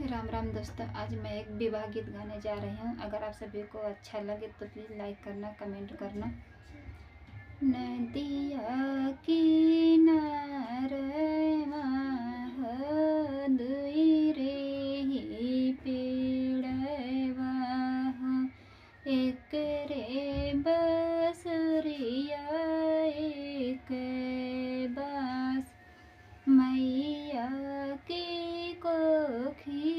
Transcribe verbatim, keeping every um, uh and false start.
राम राम दोस्तों, आज मैं एक विवाह गीत गाने जा रही हूँ। अगर आप सभी को अच्छा लगे तो प्लीज लाइक करना, कमेंट करना। नदिया किनारे हो दुई रे ही पेड़वा हो, एक रे बसुरिया एक बास। मैया की कोखी